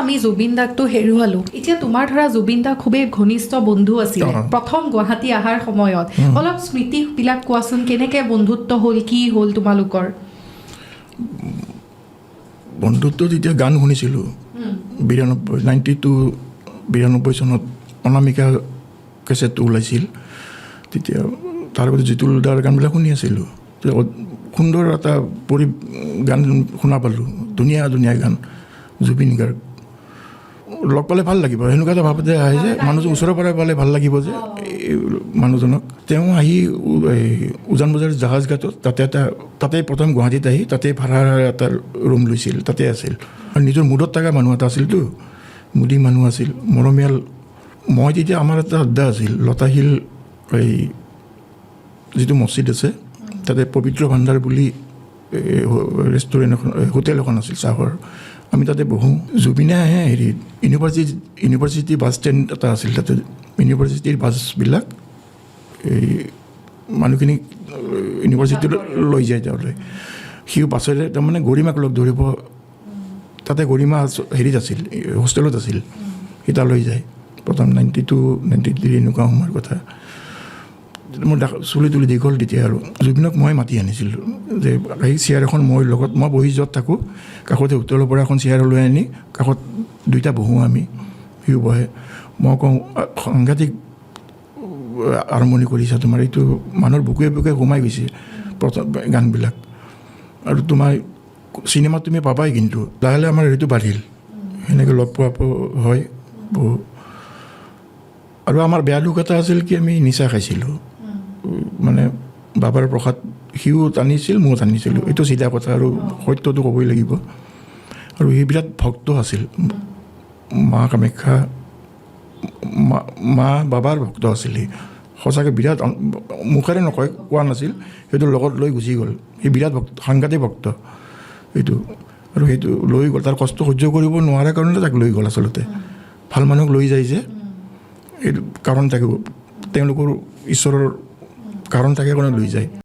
আমি জুবিন দাকটো হেৰুৱালো। এতিয়া তোমাৰ ধৰা জুবিন দা খুবেই ঘনিষ্ঠ বন্ধু আছিলে। প্ৰথম গুৱাহাটী অহাৰ সময়ত অলপ স্মৃতিবিলাক কোৱাচোন, কেনেকৈ বন্ধুত্ব হ'ল, কি হ'ল তোমালোকৰ? বন্ধুত্ব তেতিয়া গান শুনিছিলোঁ 92, 92, 92 চনত অনামিকা কেছেটটো ওলাইছিল। তেতিয়া তাৰ আগতে জিতুল দাৰ গানবিলাক শুনি আছিলোঁ। তেতিয়া সুন্দৰ এটা গান শুনা পালোঁ, ধুনীয়া ধুনীয়া গান। জুবিন গাৰ্গ লগ পালে ভাল লাগিব, সেনেকুৱা এটা ভাৱতে আহে যে মানুহজন ওচৰৰ পৰা পালে ভাল লাগিব যে এই মানুহজনক। তেওঁ আহি এই উজান বজাৰ জাহাজ ঘাটত তাতে এটা, তাতে প্ৰথম গুৱাহাটীত আহি তাতে ভাড়াৰ এটা ৰুম লৈছিল, তাতে আছিল। আৰু নিজৰ মুডত থকা মানুহ এটা আছিলতো, মুডি মানুহ আছিল, মৰমীয়াল। মই তেতিয়া আমাৰ এটা আড্ডা আছিল লতাশিল, এই যিটো মছজিদ আছে তাতে পবিত্ৰ ভাণ্ডাৰ বুলি ৰেষ্টুৰেণ্ট এখন, হোটেল এখন আছিল চাহৰ, আমি তাতে বহোঁ। জুবিনে আহে হেৰি ইউনিভাৰ্চিটি বাছ ষ্টেণ্ড এটা আছিল, তাতে ইউনিভাৰ্চিটিৰ বাছবিলাক এই মানুহখিনিক ইউনিভাৰ্চিটিলৈ লৈ যায় তেওঁলোকে। সিও বাছেৰে তাৰমানে গৰিমাক লগ ধৰিব, তাতে গৰিমা হেৰিত আছিল, হোষ্টেলত আছিল, সি তালৈ যায় প্ৰথম 92, 93 এনেকুৱা সময়ৰ কথা। মোৰ চুলি তুলি দীঘল তেতিয়া। আৰু জুবিনক মই মাতি আনিছিলোঁ যে এই চেয়াৰ এখন মই লগত, মই বহি য'ত থাকোঁ কাষতে হোটেলৰ পৰা এখন চেয়াৰ লৈ আনি কাষত দুইটা বহোঁ আমি, সিও বহে। মই কওঁ, সাংঘাতিক আৰম্ভণি কৰিছা তোমাৰ, এইটো মানুহৰ বুকুৱে বুকুৱে সোমাই গৈছে প্ৰথম গানবিলাক, আৰু তোমাৰ চিনেমাত তুমি পাবাই। কিন্তু লাহে লাহে আমাৰ হেৰিটো বাঢ়িল, সেনেকৈ লগ পোৱা হয় বহু। আৰু আমাৰ বেয়া দুখ এটা আছিল কি, আমি নিচা খাইছিলোঁ, মানে বাবাৰ প্ৰসাদ সিও টানিছিল, ময়ো টানিছিলোঁ। এইটো চিধা কথা আৰু সত্যটো ক'বই লাগিব। আৰু সি বিৰাট ভক্ত আছিল, মা কামাখ্যা, মা বাবাৰ ভক্ত আছিল সি সঁচাকৈ বিৰাট। মুখেৰে নকয়, কোৱা নাছিল, সেইটো লগত লৈ গুচি গ'ল। সি বিৰাট ভক্ত, সাংঘাতিক ভক্ত সেইটো। আৰু সেইটো লৈ গ'ল, তাৰ কষ্ট সহ্য কৰিব নোৱাৰাৰ কাৰণে তাক লৈ গ'ল। আচলতে ভাল মানুহক লৈ যায় যে এইটো কাৰণ থাকিব, তেওঁলোকৰ ঈশ্বৰৰ কাৰণ থাকে কাৰণে লৈ যায়।